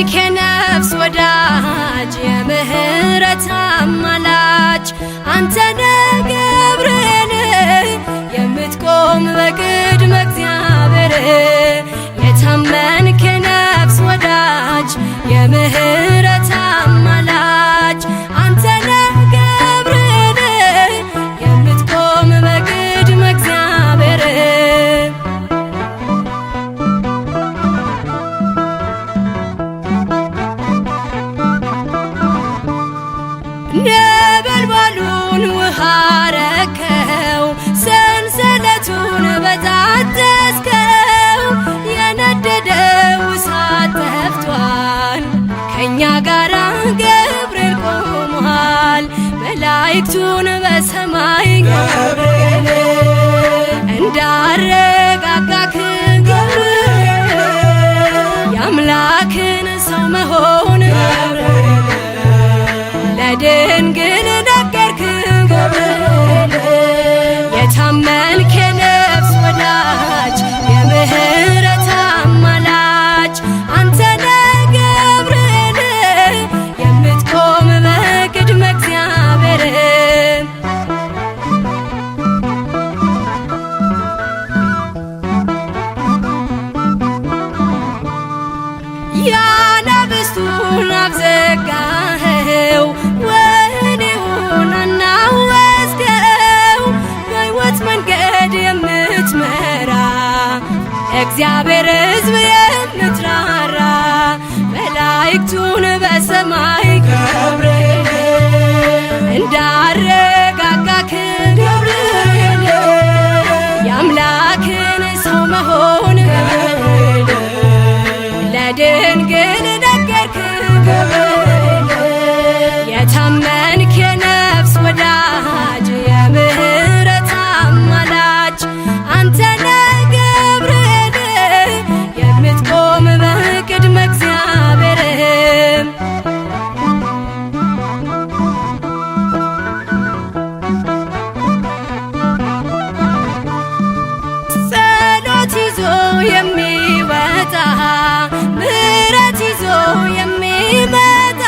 የታመንክ የነፍስ ወዳጅ የምህረት አማላጅ አንተ ነህ ገብርኤል የምትቆም በቅድመ እግዚአብሔር። የታመንክ የነፍስ ወዳጅ የምህረት አማላጅ አንተ ነህ ገብርኤል የምትቆም በቅድመ እግዚአብሔር። ነበልባሉን ውሃ ረከው፣ ሰንሰለቱን በጣጠስከው፣ የነደደው እሳት ጠፍቷል፣ ከእኛ ጋራ ገብርኤል ቆሟል። መላእክቱን በሰማይ ገብርኤል እንዳረጋጋክ ገብርኤል የአምላክን ሰው መሆን ገብርኤል ለድንግል ነገርክ። ገብርኤል የታመንክ የነፍስ ወዳጅ የምህረት አማላጅ አንተ ነህ ገብርኤል የምትቆም በቅድመ እግዚአብሔር። የአናብስቱን አፍ ዘጋኸው፣ ወህኒውን አናወጽከው፣ በሕይወት መንገድ የምትመራ እግዚአብሔር ሕዝብ የምትራራ መላእክቱን በሰማይ ገብርኤል እንዳረጋጋክ ገብርኤል የአምላክን ሰው መሆን ገብርኤል ለድንግል ነገርክ። ገብርኤል የታመንክ የነፍስ ወዳጅ የምህረት አማላጅ አንተ ነህ ገብርኤል የምትቆም በቅድመ እግዚአብሔር። ጸሎት ይዞ የሚወጣ፣ ምሕረት ይዞ የሚመጣ፣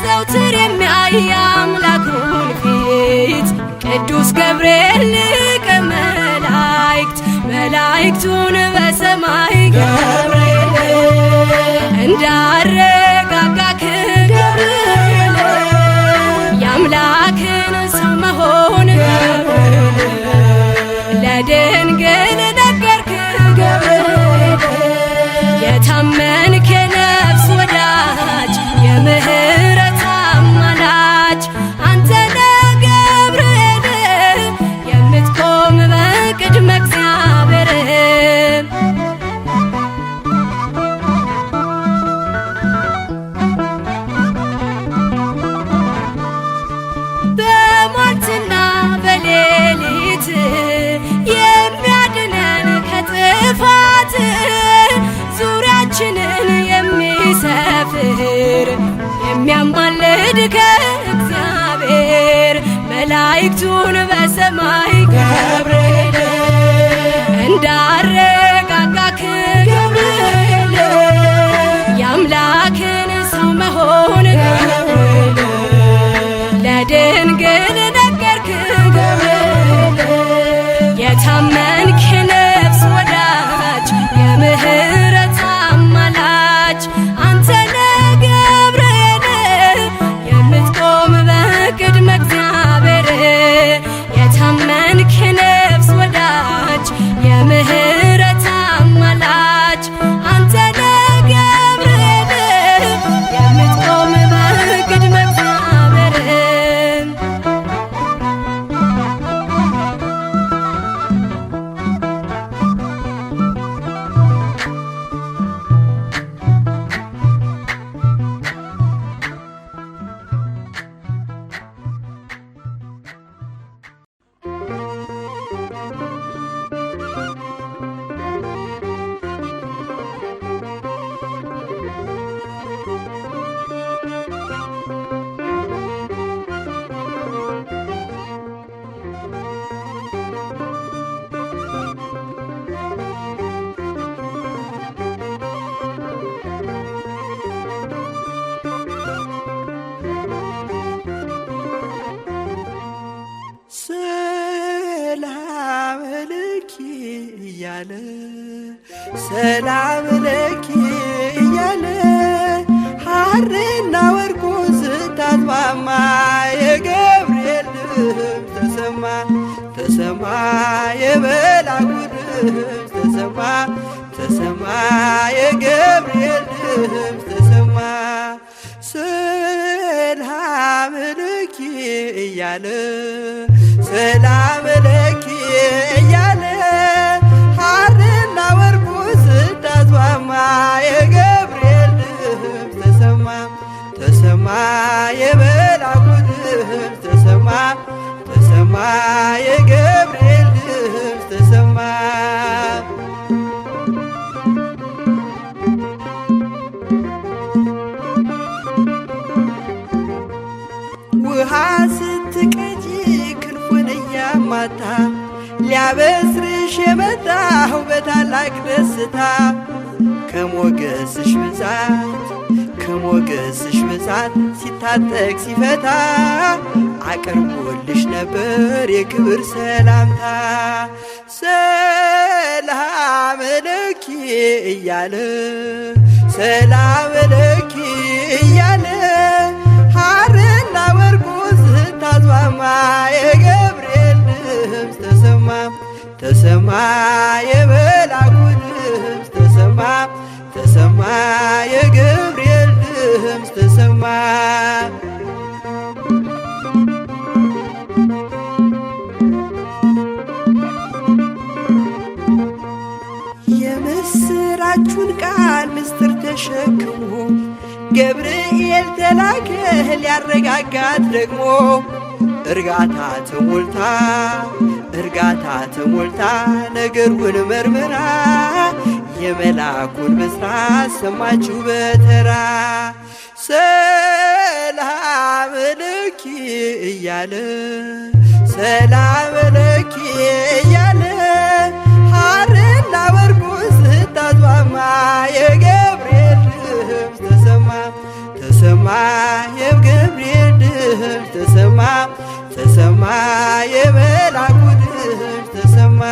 ዘውትር የሚያይ አምላኩን ፊት ቅዱስ ገብርኤል ሊቀ መላእክት መላእክቱን በሰማይ ገብርኤል እንዳረጋጋክ ገብርኤል የአምላክን ሰው መሆን ገብርኤል ለድንግል ነገርክ። ገብርኤል የታመንክ የነፍስ ወዳጅ የምህረት አማላጅ አንተ ነህ ገብርኤል የምትቆም በቅድመ እግዚአብሔር። በሟርትና በሌሊት የሚያድነን ከጥፋት፣ ዙሪያችንን የሚሰፍር የሚያማልድ ከእግዚአብሔር መላእክቱን በሰማይ ገብርኤል እንዳረጋጋክ ገብርኤል የአምላክን ሰው መሆን ገብርኤል ለድንግል ነገርክ። ገብርኤል የታመንክ የነፍስ ወዳጅ የምህረት አማላጅ አንተ ነህ ገብርኤል የምትቆም በቅድመ እግዚአብሔር። የታመንክ የነፍስ ወዳጅ የምህረት ሰላም ለኪ እያለ ሐርና ወርቁን ስታስማማ የገብርኤል ድምፅ ተሰማ ተሰማ የመላኩ ድምፅ ተሰማ ተሰማ የገብርኤል ድምፅ ተሰማ ሰላም ለኪ እያለ ሰላም ለኪ እያለ ሐርና ወርቁን ስታስማማ የገብርኤል ድምፅ ተሰማ ተሰማ የመላኩ ድምፅ ተሰማ ተሰማ የገብርኤል ድምፅ ተሰማ። ውሃ ስትቀጂ ክንፉን እያማታ ሊያበስርሽ የመጣው በታላቅ ደስታ ከሞገስሽ ብዛት ከሞገስሽ ብዛት ሲታጠቅ ሲፈታ አቅርቦልሽ ነበር የክብር ሰላምታ። ሰላም ለኪ እያለ ሰላም ለኪ እያለ ሐርና ወርቁን ስታስማማ የገብርኤል ድምፅ ተሰማ ተሰማ የመላኩ ድምፅ ተሰማ ተሰማ የገብርኤል ድምፅ ተሰማ። የምስራቹን ቃል ምስጢር ተሸክሞ ገብርኤል ተላከ ሊያረጋጋት ደግሞ እርጋታ ተሞልታ እርጋታ ተሞልታ ነገሩን መርምራ የመላኩን ብስራት ሰማችሁ በተራ። ሰላም ለኪ እያለ ሰላም ለኪ እያለ ሐርና ወርቁን ስታስማማ የገብርኤል ድምፅ ተሰማ ተሰማ የገብርኤል ድምፅ ተሰማ ተሰማ የመላኩ ድምፅ ተሰማ።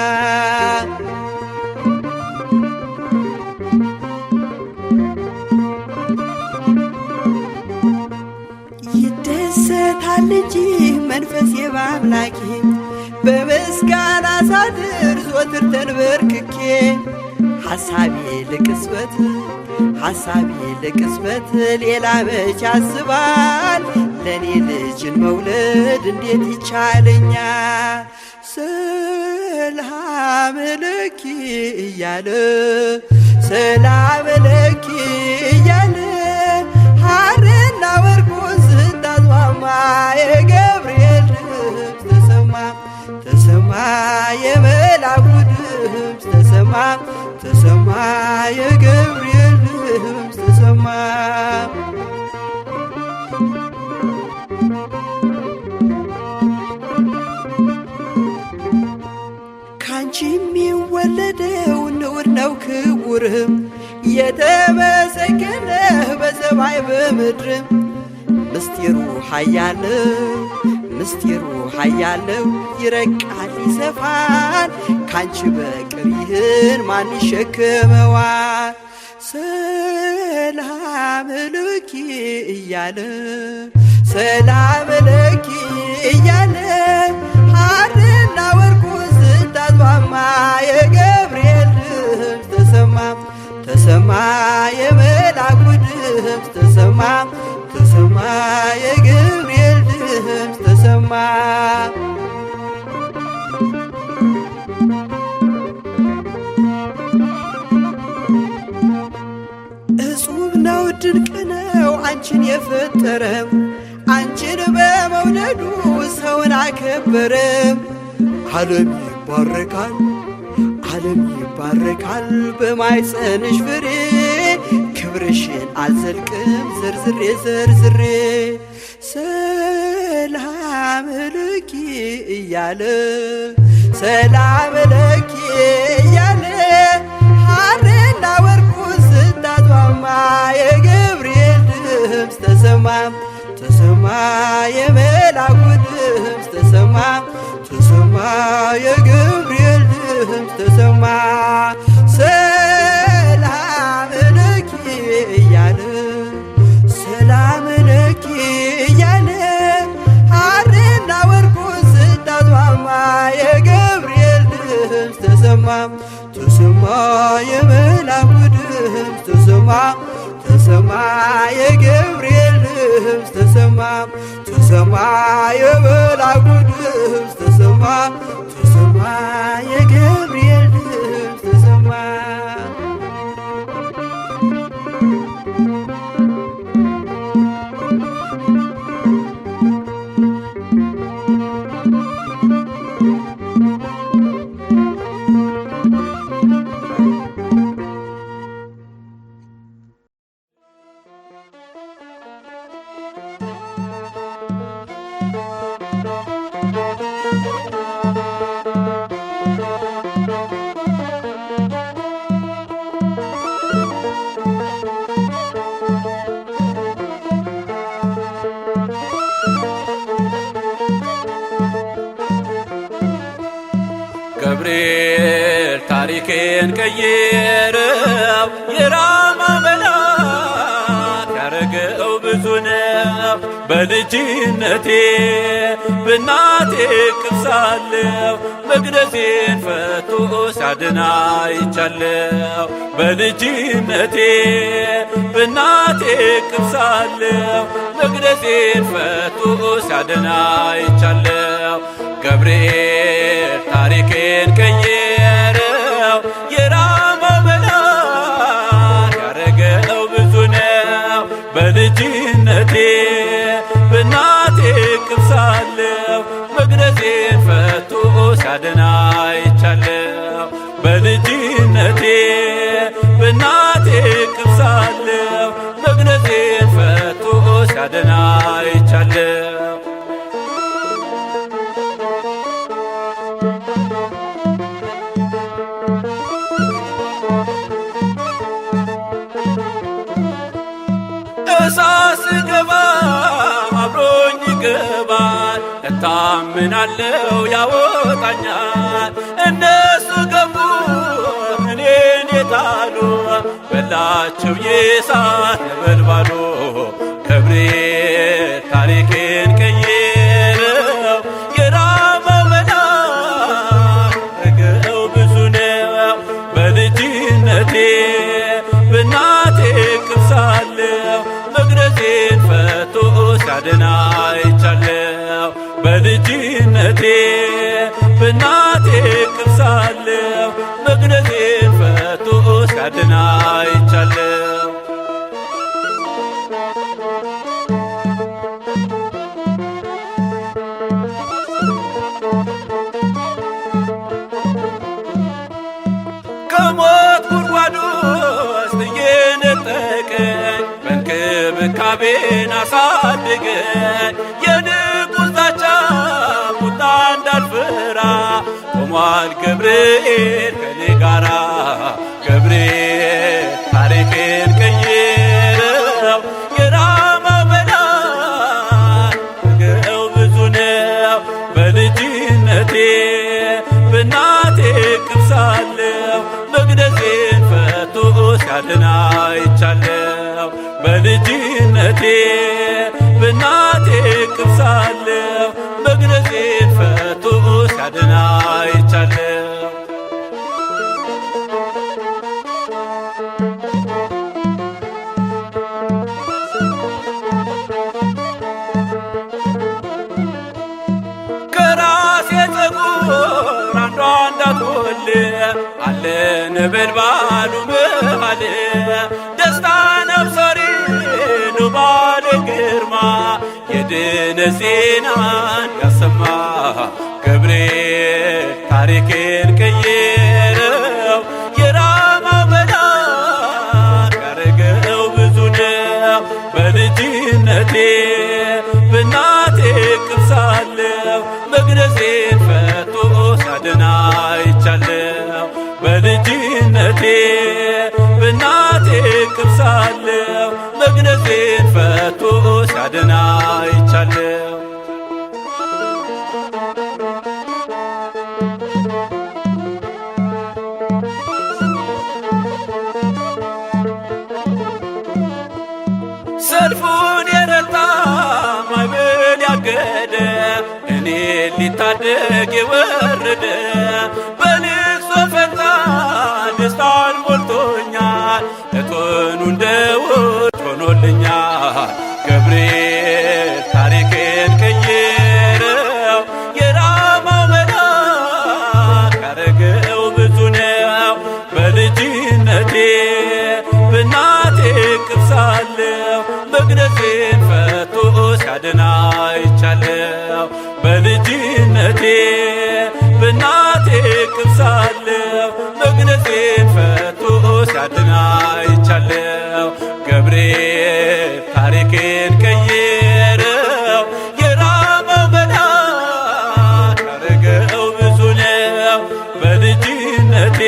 ይደሰታል እንጂ መንፈሴ በአምላኬ በምስጋና ሳድር ዘወትር ተንበርክኬ ሐሳቤ ለቅጽበት ሐሳቤ ለቅጽበት ሌላ መች ያስባል ለእኔ ልጅን መውለድ እንዴት ይቻለኛል? ሰላም ለኪ እያለ ሰላም ለኪ እያለ ሐርና ወርቁን ስታስማማ የገብርኤል ድምፅ ተሰማ ተሰማ የመላኩ ድምፅ ተሰማ ተሰማ የገብርኤል ድምፅ ተሰማ። ካንቺ የሚወለደው ንዑድ ነው ክቡርም የተመሰገነ በሰማይ በምድርም ምስጢሩ ኃያል ምስጢሩ ኃያል ነው ይረቃል ይሰፋል ካንቺ በቀር ይህን ማን ይሸከመዋል? ሰላም ለኪ እያለ ሰላም ለኪ እያለ ሐርና ወርቁን ስታስማማ የገብርኤል ድምፅ ተሰማ ተሰማ የመላኩ ድምፅ ተሰማ ተሰማ የገብርኤል ድምፅ ተሰማ። እጹብ ነው ድንቅ ነው አንቺን የፈጠረ አንቺን በመውደዱ ሰውን አከበረ። ዓለም ይባረካል ዓለም ይባረካል በማኅፀንሽ ፍሬ ክብርሽን አልዘልቅም ዘርዝሬ ዘርዝሬ ሰላም ለኪ እያለ ሰላም ለኪ እያለ ሐርና ወርቁን ስታስማማ የገብርኤል ድምፅ ተሰማ ተሰማ የመላኩ ድምፅ ተሰማ ተሰማ የገብርኤል ድምፅ ተሰማ። ተሰማ ተሰማ የመላኩ ድምፅ ተሰማ ተሰማ የገብርኤል ድምፅ ተሰማ ተሰማ የመላኩ ድምፅ ተሰማ ተሰማ የገብርኤል ድምፅ ተሰማ። ገብርኤል ታሪኬን ቀየረው፣ የራማ መልአክ ያረገው ብዙ ነው። በልጅነቴ በእናቴ እቅፍ ሳለሁ መግነዜን ፈቶ ሲያድን አይቻለሁ። በልጅነቴ በእናቴ እቅፍ ሳለሁ መግነዜን ፈቶ ሲያድን አይቻለሁ። ገብርኤል ታሪኬን ቀየረው፣ የራማው መልአክ ያረገው ብዙ ነው። በልጅነቴ በእናቴ እቅፍ ሳለሁ መግነዜን ፈቶ ሲያድን አይቻለሁ። በልጅነቴ በእናቴ እቅፍ ሳለሁ መግነዜን ፈቶ ሲያድን አይቻለሁ። እሳት ስገባ አብሮኝ ይገባል፣ እታምናለው ያወጣኛል። እነሱ ገቡ እኔን የጣሉ በላቸው የእሳት ነበልባሉ። ገብርኤል ታሪኬን ቀየረው፣ የራማው መልአክ ያረገው ብዙ ነው። በልጅነቴ በእናቴ እቅፍ ሳለሁ መግነዜን ፈቶ ሲያድን አይቻለሁ። በልጅነቴ በእናቴ እቅፍ ሳለሁ መግነዜን ፈቶ ሲያድን አይቻለሁ። ከሞት ጉድጓድ ውስጥ እየነጠቀኝ በእንክብካቤን አሳድገኝ የንጉሥ ዛቻ ቁጣ እንዳልፈራ ቆሟል ገብርኤል ከኔ ጋራ። ገብርኤል ታሪኬን ቀየረው፣ የራማው መልአክ ያረገው ብዙ ነው። በልጅነቴ በእናቴ እቅፍ ሳለሁ መግነዜን ፈቶ ሲያድን አይቻለሁ። በልጅነቴ በእናቴ እቅፍ ሳለሁ መግነዜን ፈቶ ሲያድን አይቻለሁ። ከራሴ ፀጉር አንዷ እንዳትጎል አለ ነበልባሉ መሃል። ደስታ ነብሳሪ ነው ባለ ግርማ የድነት ዜናን ያሰማ። ገብርኤል ታሪኬን ቀየረው፣ የራማው መልአክ ያረገው ብዙ ነው። በልጅነቴ በእናቴ እቅፍ ሳለሁ መግነዜን ፈቶ ሲያድን አይቻለሁ። በልጅነቴ በእናቴ እቅፍ ሳለሁ መግነዜን ፈቶ ሲያድን አይቻለሁ። ሰልፉን የረታ ማዕበል ያገደ እኔ ሊታደግ የወረደ በልቅሶ ፈንታ መግነዜን ፈቶ ሲያድን አይቻለሁ። በልጅነቴ በእናቴ እቅፍ ሳለሁ መግነዜን ፈቶ ሲያድን አይቻለሁ። ገብርኤል ታሪኬን ቀየረው፣ የራማው መልአክ ያረገው ብዙ ነው። በልጅነቴ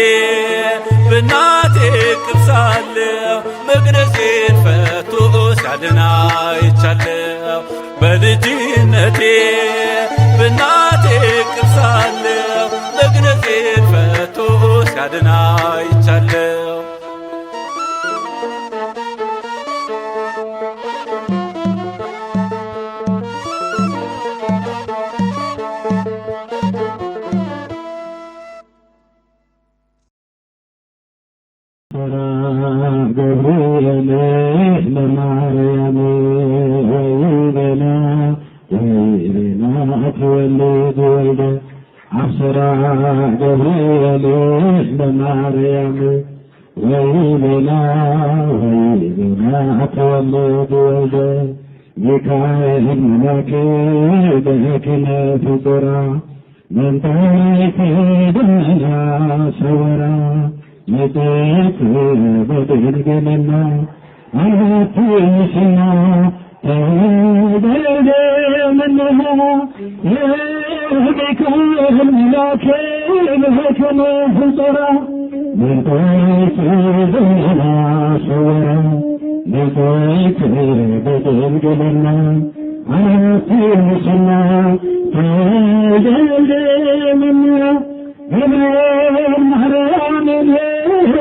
በእናቴ እቅፍ ሳለሁ መግነዜን ፈቶ ሲያድን አይቻለሁ። በልጅነቴ በእናቴ እቅፍ ሳለሁ መግነዜን ፈቶ ሲያድን አይቻለሁ። ገብርኤል ለማርያም ወይቤላ ወይቤላ ትወልድ ወልደ አብስራ ገብርኤል ለማርያም ወይቤላ ወይቤላ ትወልድ ወልደ ሚካኤል መልአክ በክነፍ ጾራ መንጠይት ደመና ሰወራ ንጽሕት በድንግልና አትስና ተወልደ እምኔሃ ሚካኤል መልአክ በክነፍ ጾራ መንጠይት ደመና ሰወራ ንጽሕት በድንግልና አትስና ተወልደ እምኔሃ ገብርኤል ማርያምን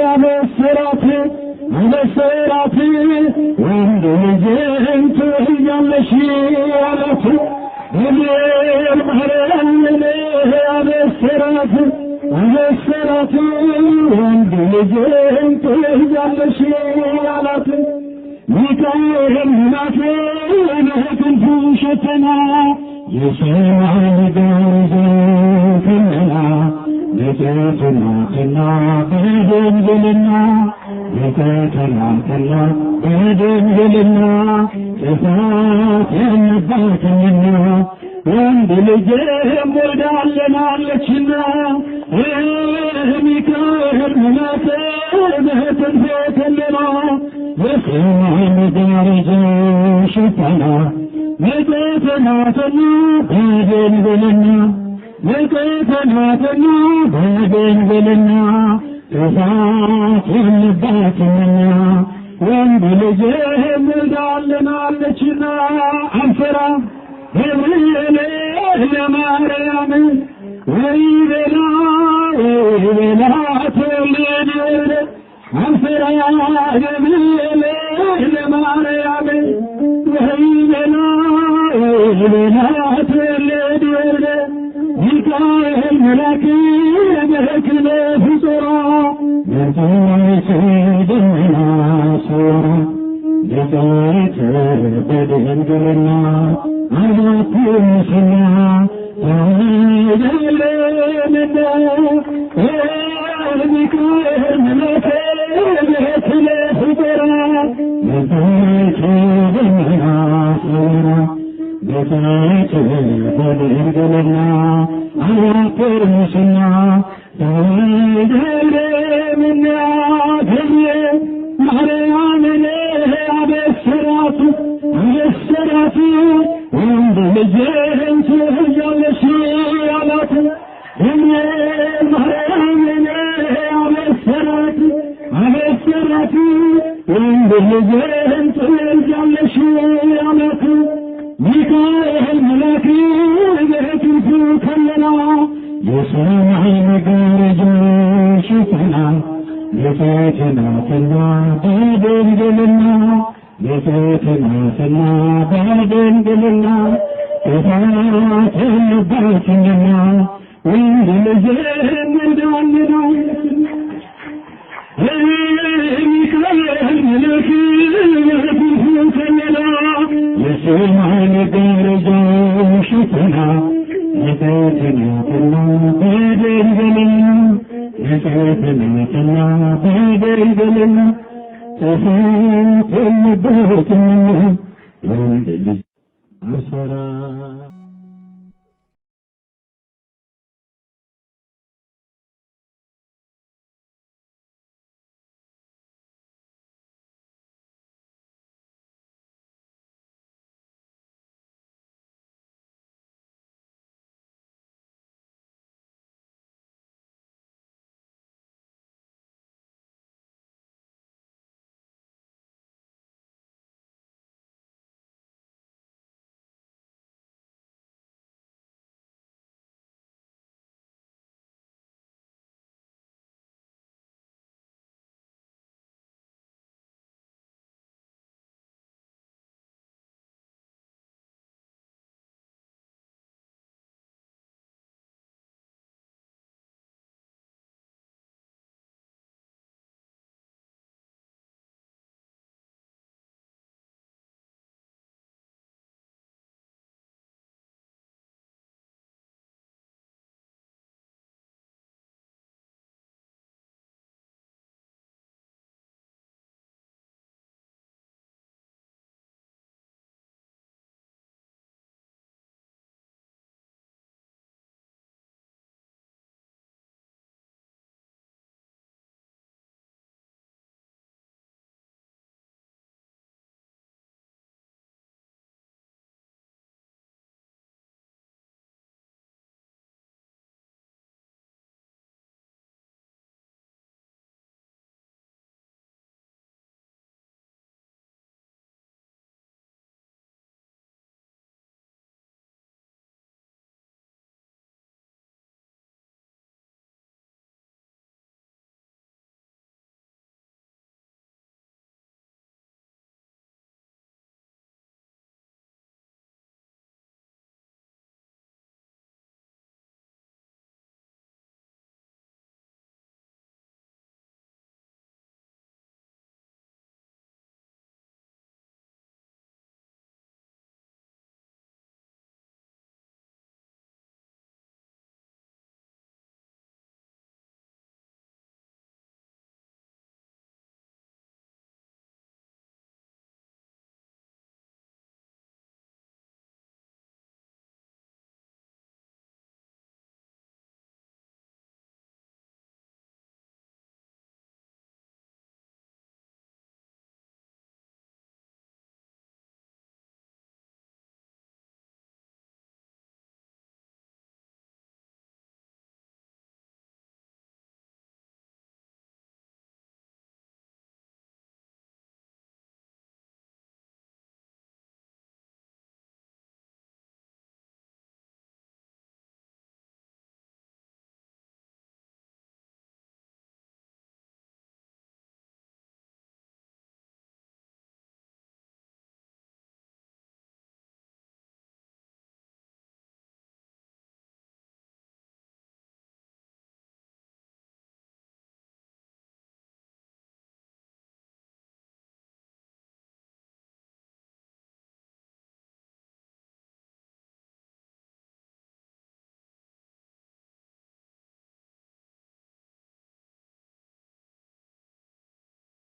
አበሰራት አበሰራት ወንድ ልጅን ትወልጃለሽ አላት። ገብርኤል ማርያምን አበሰራት አበሰራት ወንድ ልጅን ትወልጃለሽ አላት። ሚካኤል መልአክ በክንፉ ሸፈና የሰማይ ጋርዛ ከለላ ንጽሕት ናትና በድንግልና ንጽሕት ናትና በድንግልና ጥፋት የለባትምና ወንድ ልጅም ወልዳለናለችና ሚካኤል መልአክ በክንፉ ከለላ የሰማይ መጋረጃ ሸፈና ንጽሕት ናትና በድንግልና ንጽሕት ናትና በድንግልና ጥፋት የለባትምና ወንድ ልጅም ወልዳለናለችና አንፈራ ገብርኤል ለማርያም ወይቤላ ወይቤላ ትወልድ ወልደ አንፈራ ገብርኤል ለማርያም ወይቤላ ወይቤላ ትወልድ ወልደ ሚካኤል መልአክ በክነፍ ጾራ ንጽሕት ደመና ሰወራ ንጽሕት በድንግልና አትስና ተወልደምና ሚካኤል መልአክ በክነፍ ጾራ ንጽሕት ደመና ሰወራ ንጽሕት በድንግልና አትርስና ተወልደምና ገብርኤል ማርያምን አበሰራት አበሰራት ወንድ ልጅን ትወልጃለሽ አላት። ገብርኤል ማርያምን አበሰራት አበሰራት ወንድ ልጅን ትወልጃለሽ አላት። ሚካኤል መልአክ በክንፉ ከለላ የሰማይ መጋረጃ ሸፈና ንጽሕት ናትና በድንግልና ንጽሕት ናትና በድንግልና ጥፋት የለባትምና ወንድ ልጅን ወልዳለናለችና ሚካኤል መልአክ በክንፉ ከለላ የሰማይ መጋረጃ ሸፈና ንጽሕት ናትና በድንግልና ንጽሕት ናትና በድንግልና ጥፋት የለባትምና ወንድ ልጅ አልፈራ።